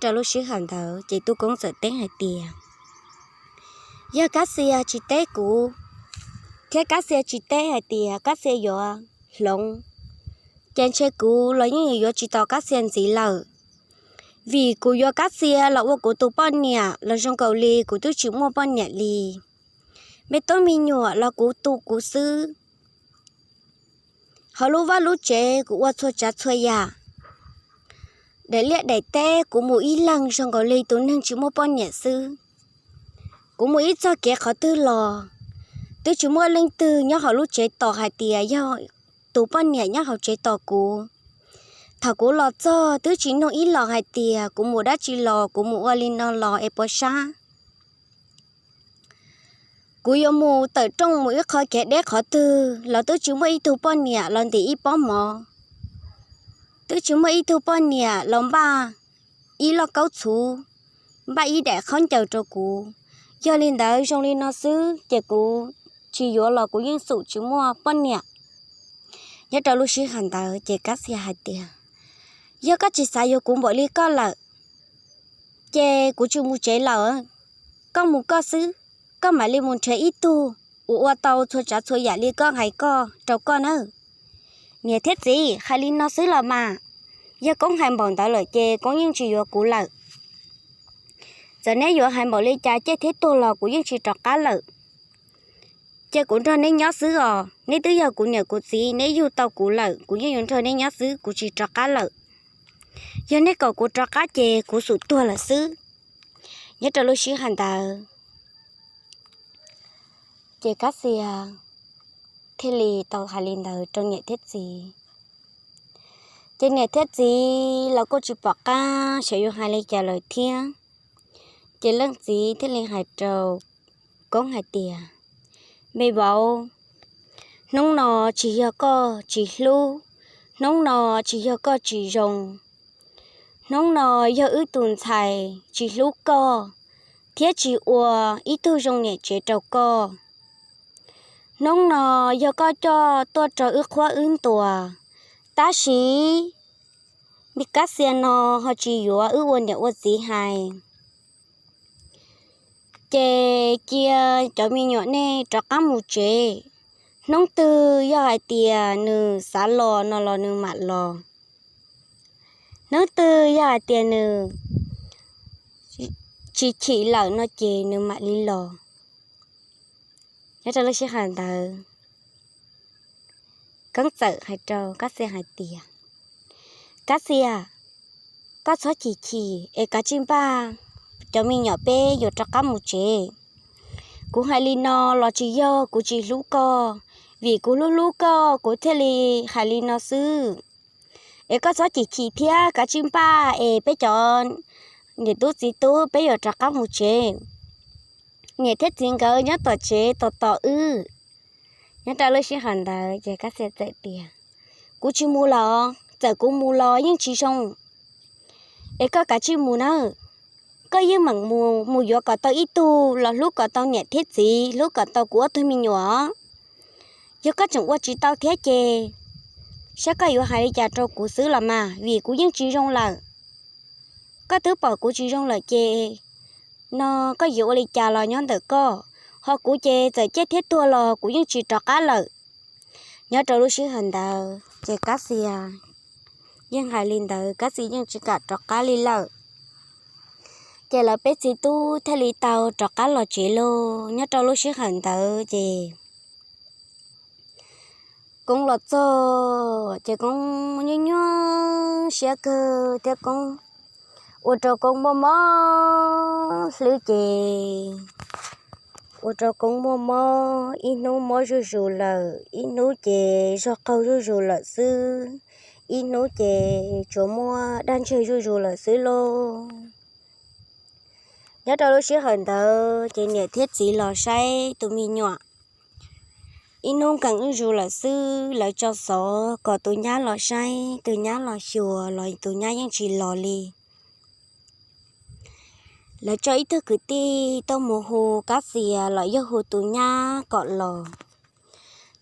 Rau lub sij hawm ntawd ces Tub Koob txawm teb hais tias, Yog Kab Xia tsis teb kuv, thiab Kab Xia tsis teb hais tias Kab Xia yuav hloov, ces ntshe kuv los yeej yuav tsis tau Kab Xia ntxiv lawm. Vim kuv yuav Kab Xia los ua kuv tus poj niam los zoo nkaus li kuv twb tsis muaj poj niam li. Me tub me nyuam los kuv tu kuv xwb. Hauv lub vaj lub tsev kuv ua txhua tsav txhua yam. Daim liaj daim teb kuv mus ib leeg zoo nkaus li tus neeg tsis muaj poj niam xwb. Kuv mus ib txog kev qhov twg los twb tsis muaj leej twg nyob hauv lub tsev tos hais tias yog tus poj niam nyob hauv tsev tos kuv. Thaum kuv los txog twb tsis nug ib los hais tias kuv mus dab tsi los, kuv mus ua li no los es puas sab. Kuv yuav mus tawm rooj mus ib qho kev deb qhov twg los twb tsis muaj ib tug poj niam los ntim ib pob mov, twb tsis muaj ib tug poj niam los npaj ib loj kaub txhuv, npaj ib daim khaub ncaws rau kuv. Yog li ntawd zoo li no xwb ces kuv tsis yuav los kuv yeej xum tsis muaj poj niam. Nyob rau lub sij hawm ntawd ces Kab Xia hais tias, Yog koj tsis xav yuav kuv npaum li koj lawm ces kuv tsis mus tsev lawm, koj mus koj xwb, koj mam li mus nrhiav ib tug uas ua tau txhua tsav txhua yam li koj hais koj rau koj nawb. Niam thiab txiv, hais li no xwb los mas, yog Koob hais npaum ntawd lawm ces Koob yeej tsis yuav kuv lawm. Txawm neb yuav hais npaum li cas ciaj thiab tuag los kuv yeej tsis rov qab lawm. cia kuv nrog neb nyob xwb os. Neb twb yog kuv niam kuv txiv, neb yug tau kuv lawm, kuv yeej yuav nrog neb nyob xwb, kuv tsis rov qab lawm. Yog neb kom kuv rov qab ces kuv xum tuag lawm xwb. Nyob rau lub sij hawm ntawd ces Kab Xia thiaj li tau hais li ntawd rau niam thiab txiv. Ces niam thiab txiv los kuj tsis pom qab xyov yuav hais li cas lawm thiab. Ces leej txiv thiaj li hais rau Koob hais tias, me vauv, hnub no tsis yog koj tsis hlub, hnub no tsis yog koj tsis zoo, hnub no yog wb tus ntxhais tsis hlub koj thiab tsis ua ib tug zoo niam tsev rau koj. Hnub no yog koj coj tuaj rau wb qhuab wb ntuas, tab sis me Kab Xia no ho tsis yuav wb ua niam ua txiv hais. Ces cia cov me nyuam nej rov qab mus tsev. Hnub twg yog hais tias nws xav los no los nws mam los. Hnub twg yog hais tias nws tsis chim lawm no ces nws mam li los. Nyob rau lub sij hawm ntawd, Koob txawm hais rau Kab Xia hais tias, Kab Xia, koj txhob chim chim es kav tsij npaj cov me nyuam peb yuav rov qab mus tsev. Kuv hais li no los tsis yog kuv tsis hlub koj, vim kuv hlub hlub koj kuv thiaj li hais li no xwb. Es koj txhob chim chim thiab kav tsij npaj es peb cov niam tub txiv tub peb yuav rov qab mus tsev. Niam thiab txiv nkawd nyob tom tsev tos tos wb. Nyob rau lub sij hawm ntawd ces Kab Xia txawm tias, kuv tsis mus los, txawm kuv mus los yeej tsis zoo. Es koj kav tsij mus nawb. Koj yeej meem mus, mus yuav kom tau ib tug los hlub kom tau niam thiab txiv, hlub kom tau kuv ob tug me nyuam. Yog koj tseem ua tsis tau thiab ces saib koj yuav hais li cas rau kuv xwb los mas, vim kuv yeej tsis zoo lawm. Koj twb pom kuv tsis zoo lawm ces no koj yuav ua li cas los nyob ntawm koj, ho kuv ces txawm ciaj thiab tuag los kuv yeej tsis rov qab lawm. Nyob rau lub sij hawm ntawd ces Kab Xia yeej hais li ntawd, Kab Xia yeej tsis kam rov qab li lawm. Ces lawv peb txiv tub thiaj li tau rov qab los tsev lauj. Nyob rau lub sij hawm ntawd ces Koob los txog ces Koob nyuaj nyuaj siab kawg thiab Koob ua rau Koob mob mob hlwb ces ua rau Koob mob mob, ib hnub mob zuj zus lawm, ib hnub ces zog qaug zuj zus lawm xwb, ib hnub ces tsuas muaj daj ntseg zuj zus lawm xwb lauj. Nyob rau lub sij hawm ntawd ces niam thiab txiv los saib tus me nyuam ib hnub nkees zuj zus lawm xwb, lawv tso xov kom tus nyab los saib, tus nyab los xyuas los tus nyab yeej tsis los li. Lawv tso ib tug kwv tij tuaj mus hu Kab Xia los yog hu tus nyab kom los.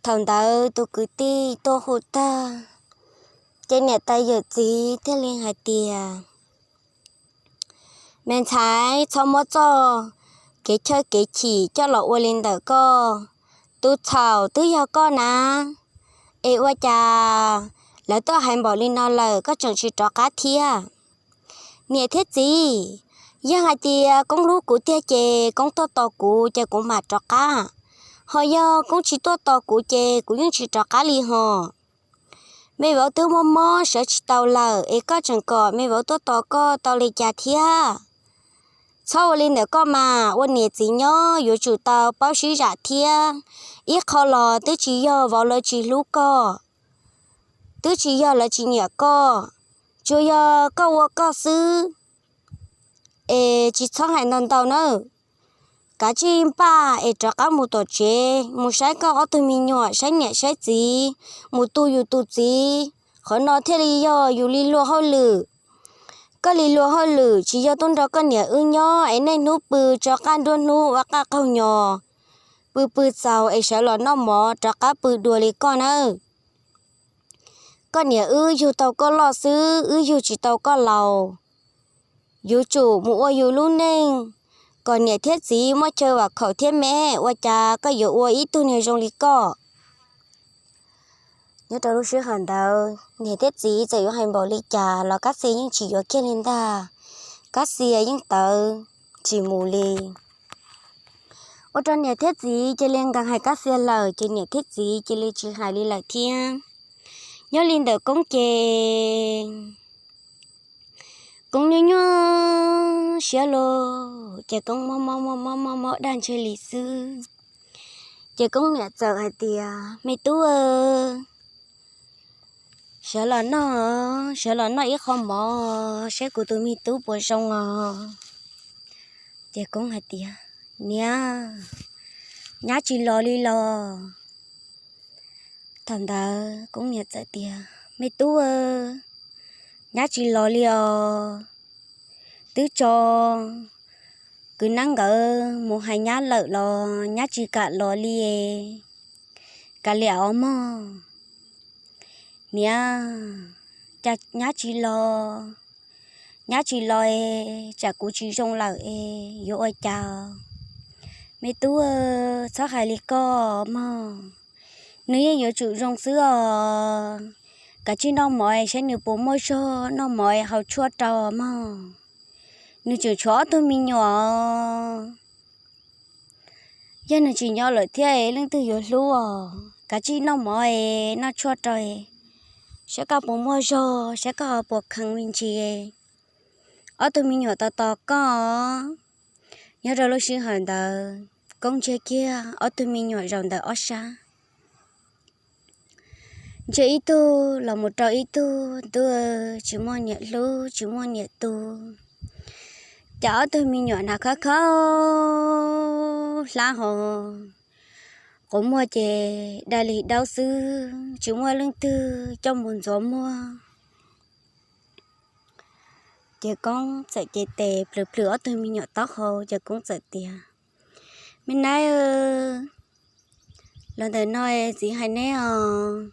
Thaum ntawd tus kwv tij tuaj hu tag ces niam tais yawm txiv thiaj li hais tias, me ntxhais, txhob muab txoj kev chawj kev chim coj los ua li ntawm koj. Tus txhaum twb yog koj na, es ua cas lawv tuaj hais npaum li no lawm koj tseem tsis rov qab thiab? Niam thiab txiv, yog hais tias Koob hlub kuv tiag ces Koob tuaj tos kuv ces kuv mam rov qab, ho yog Koob tsis tuaj tos kuv ces kuv yeej tsis rov qab li hos. Me vauv twb mob mob sawv tsis tau lawm es koj tseem kom me vauv tuaj tos koj tau li cas thiab? Txhob ua li ntawm koj mas, ua niam txiv nyob yuav tsum tau paub sib zam thiab. Ib qho los twb tsis yog vauv lawv tsis hlub koj, twb tsis yog lawv tsis nyiam koj, tsuas yog koj ua koj xwb, es tsis txhob hais ntau ntau nawb. Kav tsij npaj es rov qab mus tom tsev mus saib koj ob tug me nyuam, saib niam saib txiv, mus tu yus tus txiv, qhov no thiaj li yog yus li luag hauj lwm. Koj li luag hauj lwm tsis yog tuaj nrog koj niam wb nyob es niaj hnub pw tso qaj nruab hnub ua qaj qaug nyos, pw pw txaus es sawv los noj mov rov qab pw dua li koj nawb. Koj niam wb yug tau koj loj xwb, wb yug tsis tau koj laus. Yuav tsum mus ua yus lub neej kom niam thiab txiv muaj chaw vam khom thiab me, ua cas koj yuav ua ib tug niag zoo li koj? Nyob rau lub sij hawm ntawd niam thiab txiv txawm yuav hais npaum li cas los Kab Xia yeej tsis yuav kiag li ntag. Kab Xia yeej tawv tsis mus li. Ua rau niam thiab txiv cia li nkees hais Kab Xia lawm ces niam thiab txiv cia li tsis hais li lawm thiab. Nyob li ntawm Koob ces Koob nyuaj nyuaj siab los ces Koob mob mob mob mob mob mob daj ntseg li xwb. Ces Koob niam txawm hais tias, Me tub, sawv los noj, sawv los noj ib qho mov saib kuv tus me tub puas zoo os. Ces Koob hais tias, Niam, nyab tsis los li los. Thaum ntawd Koob niam txawm tias, Me tub, nyab tsis los li os. Twb tso kwv neeb nkawd mus hais nyab lawm los nyab tsis kam los li. Kav liam os mog. Niam, cas nyab tsis los? Nyab tsis los es tsam kuv tsis zoo lawm es yuav ua cas? Me tub, txhob hais li koj mog. Nws yeej yuav tsum zoo xwb os. Kav tsij noj mov saib nws puas muaj zog, noj mov haus tshuaj rau mog. Nws tseem tshuav ob tug me nyuam. Yog nws tsis nyob lawm thiab leej twg yuav hlub os? Kav tsij noj mov es noj tshuaj rau, saib koj puas muaj zog, saib koj ho puas kheev me ntsis. Ob tug me nyuam tos tos koj. Nyob rau lub sij hawm ntawd Koob ntsia kiag ob tug me nyuam zaum ntawm ob sab, ntsia ib tug los mus rau ib tug, ntuj, tsis muaj niam hlub tsis muaj niam tu. Ces ob tug me nyuam hnav khawb khawb hlab ho quav muag ces dai li daub xwb, tsis muaj leej twg coj mus ntxuav muag. Ces Koob txawm cev tes plhws plhws ob tug me nyuam taub hau ces Koob txawm tias, Me nab, los ntawm no txiv hais neb os.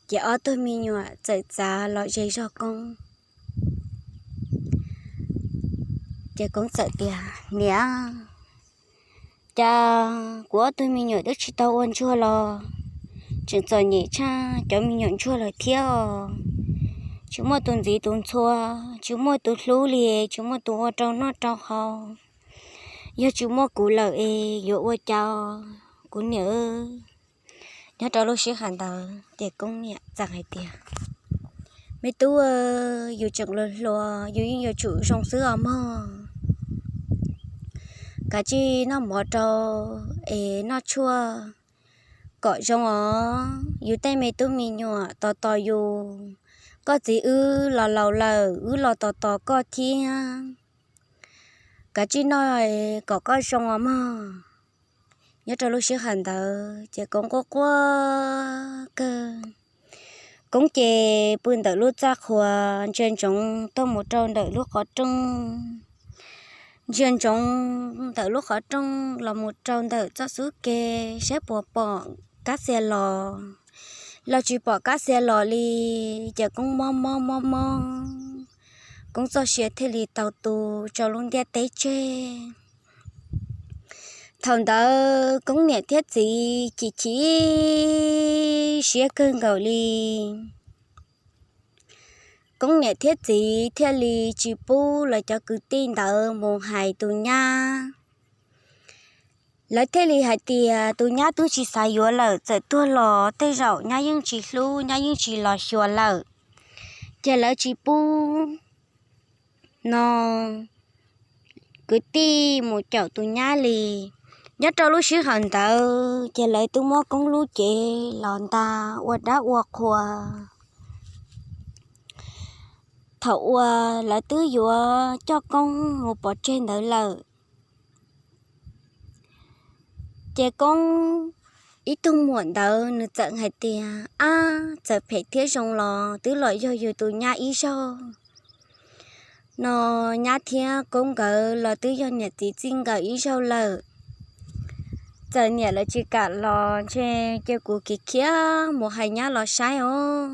Ces ob tug me nyuam txawm txav los ze zog Koob. Ces Koob txawm tias, Niam, cas kuv ob tug me nyuam twb tsis tau ua ntsuag los tseem txom nyem tshaj cov me nyuam ntsuag lawm thiab os. Tsis muaj tus ntxiv tus ntxhua, tsis muaj tus hlub li, tsis muaj tus ua rau noj rau haus. Yog tsis muaj kuv lawm es yuav ua cas kuv niam? Nyob rau lub sij hawm ntawd ces Koob niam txawm hais tias, Me tub, yus tseem hluas hluas, yus yeej yuav tsum zoo xwb os mog. Kav tsij noj mov rau es noj tshuaj kom zoo os. Yus tej me tub me nyuam tos tos yus, koj txiv wb los laus lawm wb los tos tos koj thiab. Kav tsij noj kom koj zoo os mog. Nyob rau lub sij hawm ntawd ces Koob quaj quaj kawg. Koob ces pw ntawm lub txaj qhua, ntsia ntsoov tuaj mus rau ntawm lub qhov rooj, ntsia ntsoov ntawm lub qhov rooj los mus rau ntawm txoj xub ke saib puas pom Kab Xia los, los tsis pom Kab Xia los li. Ces Koob mob mob mob mob, Koob txoj sia thiaj li tau tu rau lub ntiaj teb tseg. Thaum ntawd Koob niam thiab txiv chim chim siab kawg nkaus li. Koob niam thiab txiv thiaj li tsis pub lawv cov kwv tij ntawd mus hais tus nyab. Lawv thiaj li hais tias tus nyab twb tsis xav yuav lawm, txawm tuag los tej zaum nyab yeej tsis hlub, nyab yeej tsis los xyuas lawm. Ces lawv tsis pub no kwv tij mus caum tus nyab li. Nyob rau lub sij hawm ntawd ces lawv twb muab Koob lub cev los nta ua dab ua qhua. Thaum uas lawv twb yuav coj Koob mus pov tseg ntawd lawm, ces Koob ib tug muam ntawd nws txawm hais tias, Ab, txawm phem thiab zoo los twb los yog yus tus nyab ib zaug no. Nyab thiab Koob nkawd los twb yog niam txiv txij nkawm ib zaug lawm. Txawm niam lawv tsis kam los ntshe cia kuv khiav khiav mus hais nyab los saib os.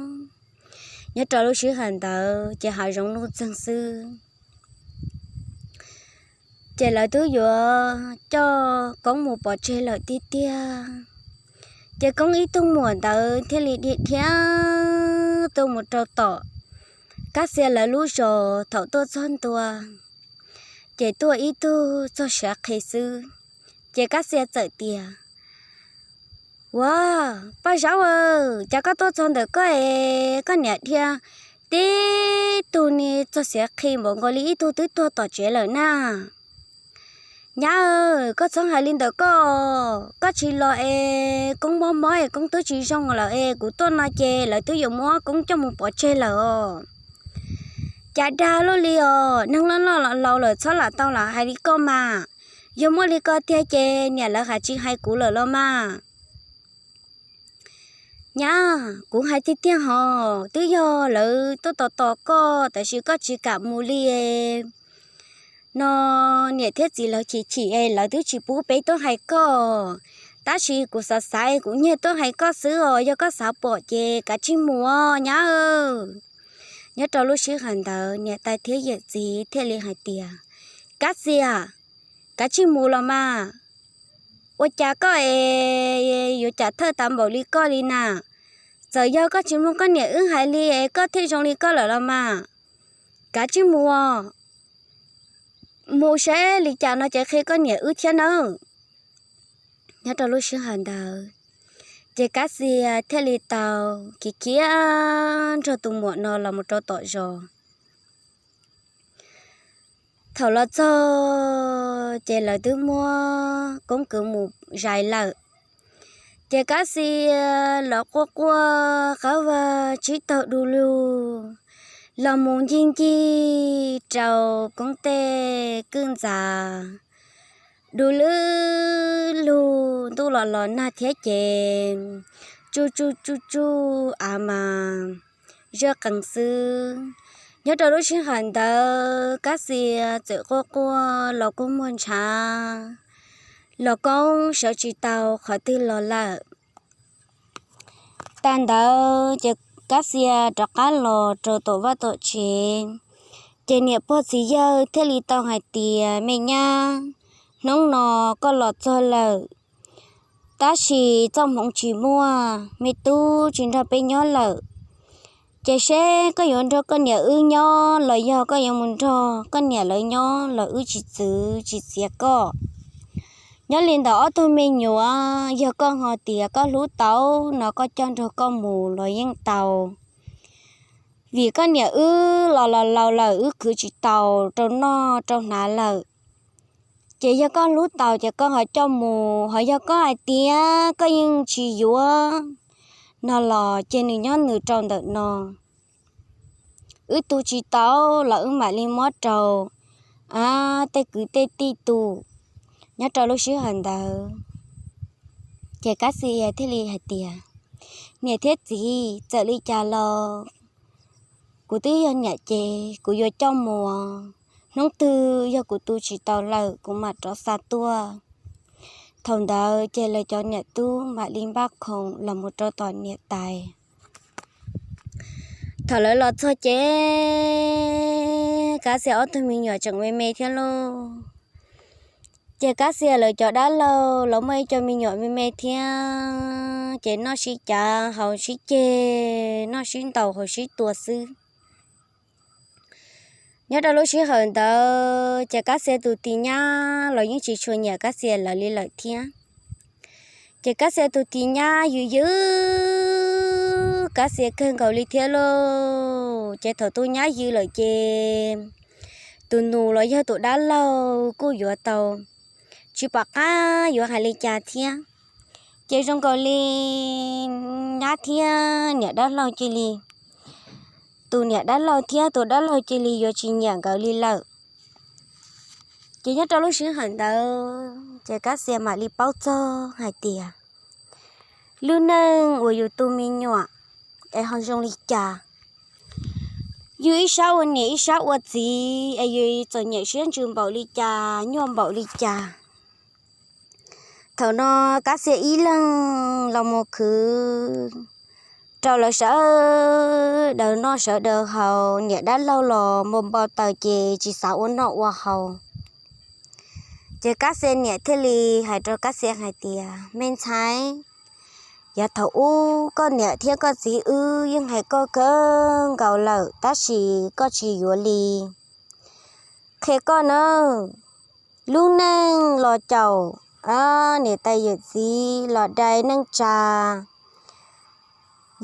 Nyob rau lub sij hawm ntawd ces hav zoov nuj txeeg xwb. Ces lawv twb yuav coj Koob mus pov tseg lawm tiag tiag. Ces Koob ib tug muam ntawd thiaj li dhia dhia tuaj mus rau tom Kab Xia lawv lub zos. Thaum tuaj txog ntua ces tuaj ib tug txog siav qhi xwb, Ces Kab Xia txawm tias, Ua, Paj Zaub, cas koj tuaj txog ntawm koj es koj niam dhia tib tug ni txog siav qhi npaum nkaus li ib tug twb tuag tom tsev lawm na. Nyab, koj txhob hais li ntawm koj, koj tsis los es koob mob mob es koob twb tsis zoo lawm es kuv tuaj no ces lawv twb yuav muab koob coj mus pov tseg lawm os. Cas dag luaj li os, neeg loj loj laus laus lawm txhob lam tau lam hais li koj mas. Yog muaj li ko tiag ces niam lawv hais tsis hais kuv lawm los mas. Nyab, kuv hais tiag tiag hos, twb yog lawv tuaj tos tos koj tab sis koj tsis kam mus li no. Niam thiab txiv lawv chim chim es lawv twb tsis pub peb tuaj hais koj, tab sis kuv xav xav kuv nyiag tuaj hais koj xwb os, yog koj xav pom ces kav tsij mus os nyab. Nyob rau lub sij hawm ntawd niam tais thiab yawm txiv thiaj li hais tias, Kab Xia, kav tsij mus los mas. Ua cas koj es yuav cam thawj tas npaum li koj li na? Txawm yog koj tsis mloog koj niam wb hais li es koj thiaj zoo li koj lawm los mas. Kav tsij mus, mus saib li cas no ces qhia koj niam wb thiab nawb. Nyob rau lub sij hawm ntawd ces Kab Xia thiaj li tau khiav khiav nrog tus muam no los mus rau tom zos. Thaum los txog ces lawv twb muab koob kwv mus zais lawm. Ces Kab Xia los quaj quaj qab vag tsib taug du lug los mus ncig ncig rau koob tej kwj ntxa du lug lug, ntuj los los nag thiab ces tsuj tsuj tsuj tsuj av mas zaj qees xwb. Nyob rau lub sij hawm ntawd Kab Xia txawm quaj quaj los kua muag ntshav, los koob sawv tsis tau qhov twg los lawm. Tag ntawd ces Kab Xia rov qab los rau tom vaj tom tsev, ces niam pog txiv yawg thiaj li tau hais tias, Me nyab, hnub no koj los txog lawm, tab sis txoj hmoov tsis muaj, me tub tsis nrog peb nyob lawm, ces seb koj yuav nrog koj niam wb nyob los yog koj yuav mus nrog koj niam lawv nyob los wb tsis txwv tsis txiav koj. Nyob li ntawd ob tug me nyuam, yog koj ho tias koj hlub tau no koj coj nrog koj mus los yeej tau, vim koj niam wb los los laus lawm wb khwv tsis tau rau noj rau hnav lawm. Ces yog koj hlub tau ces koj ho coj mus, ho yog koj hais tias koj yeej tsis yuav no los ces nws nyob nws rau ntawm no, wb tu tsis tau los wb mam li muab rau tej kwv tej tij tu. Nyob rau lub sij hawm ntawd ces Kab Xia thiaj li hais tias, Niam thiab txiv, txawm li cas los kuv twb yog niam ces kuv yuav coj mus, hnub twg yog kuv tu tsis tau lawm kuv mam rov xa tuaj. Thaum ntawd ces lawv cov niam tub mam li npaj khoom los mus rau tom niam tais. Thaum lawv los txog ces Kab Xia ob tug me nyuam tseem me me thiab lauj. Ces Kab Xia lawv cov dab laug los muaj ib co me nyuam me me thiab, ces noj sib cav haus sib ceg, noj sib ntaus haus sib tua xwb. Nyob rau lub sij hawm ntawd ces Kab Xia tus tij nyab los yeej tsis tshua nyiam Kab Xia lawv li lawm thiab. Ces Kab Xia tus tij nyab yws yws Kab Xia kawg nkaus li thiab lauj. Ces thaum tus nyab yws lawm ces tus nus los yog tus dab laug kuj yuav tau tsis pom qab yuav hais li cas thiab. Ces zoo nkaus li nyab thiab niam dab laug cia li, tus niam dab laug thiab tus dab laug cia li yuav tsis nyiam nkawd li lawm. Ces nyob rau lub sij hawm ntawd ces Kab Xia mam li paub txog hais tias lub neej uas yus tu me nyuam es ho zoo li cas, yus ib sab ua niam ib sab ua txiv es yus txom nyem siab ntsws npaum li cas nyuaj npaum li cas. Thaum no Kab Xia ib leeg los mus khwv rau lawv sawv daws noj sawv daws haus, niam dab laug los mus npau taws ces tsis xav ua noj ua haus. Ces Kab Xia niam thiaj li hais rau Kab Xia hais tias, Me ntxhais, yav thaum ub koj niam thiab koj txiv wb yeej hais koj kawg nkaus lawm tab sis koj tsis yuav li. Qhia koj nawb, lub neej los caum niam tais yawm txiv los dai neej tsa.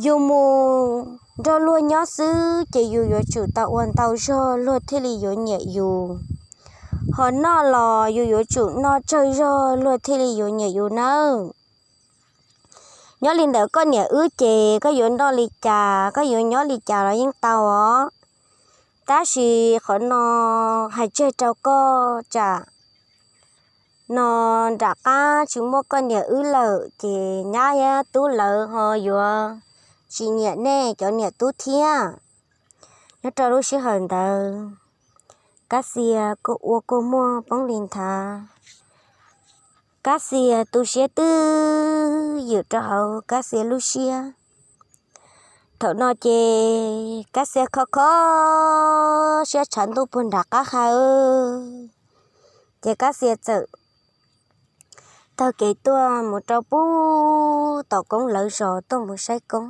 Yus mus nrog luag nyob xwb ces yus yuav tsum tau ua ntau zog luag thiaj li yuav nyiam yus. Ho noj los yus yuav tsum noj tsawg zog luag thiaj li yuav nyiam yus nawb. Nyob li ntawd koj niam wb ces koj yuav noj li cas, koj yuav nyob li cas los yeej tau os. Tab sis qhov no hais tseg rau koj tsam no nram qab tsis muaj koj niam wb lawm ces nyab tub lawv ho yuav tsis nyiam nej cov niam tub thiab. Nyob rau lub sij hawm ntawd, Kab Xia kuj ua kua muag poob li nthav. Kab Xia tu siab twb ywm rau hauv Kab Xia lub siab. Thaum no ces Kab Xia kho kho siab tshav ntuj puag nram qab hawv, ces Kab Xia txawm taug kev tuaj mus rau puag tom koob lawv zos tuaj mus saib koob.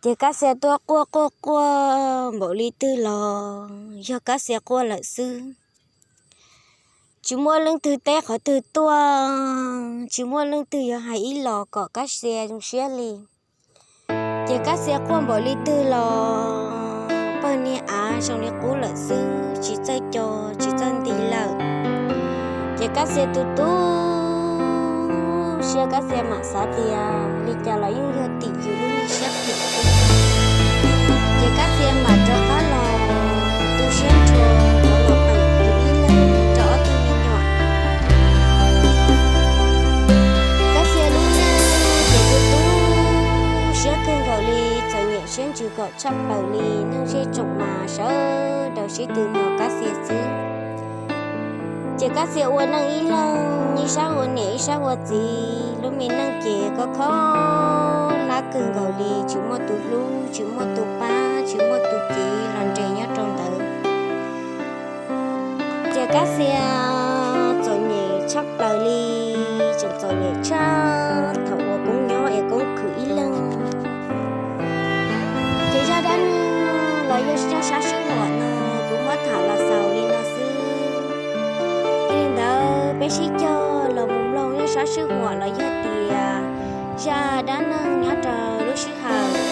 Ces Kab Xia tuaj quaj quaj quaj npaum li twg los yog Kab Xia quaj lawm xwb. Tsis muaj leej twg teb qhov twg tuaj, tsis muaj leej twg yuav hais ib los kom Kab Xia zoo siab li. Ces Kab Xia quaj npaum li twg los pawg niag av zoo li qub lawm xwb, tsis txawj co, tsis txawj nti lawm. Ces Kab Xia tu tu siab, Kab Xia mam xav tias li cas los yeej yog tim yus lub niag siab phem xwb. Ces Kab Xia mam rov qab los tu siab nrho, rov los peem yus ib leeg rau ob tug me nyuam. Kab Xia lub neej ces tu tu siab kawg nkaus li, txom nyem siab ntsws kom tshaj plaws li, neeg zej tsoom mas sawv daws sib tw nrog Kab Xia xwb. Ces Kab Xia ua neej ib leeg, ib sab ua niam ib sab ua txiv, lub me neej ces kho kho hlab kawg nkaus li, tsis muaj tus hlub, tsis muaj tus pab, tsis muaj tus txiv los nres nyob rau ntawd. Ces Kab Xia txom nyem tshaj plaws li, tseem txom nyem tshaj thaum uas Koob nyob es Koob khwv ib leeg. Ces zaj dab neeg los yog nyob sab sij huam no kuv muab tham los xaus li no xwb. Yog li ntawd peb sib cog los mus mloog nyob sab sij huam los yog tias zaj dab neeg nyob rau lub sij hawm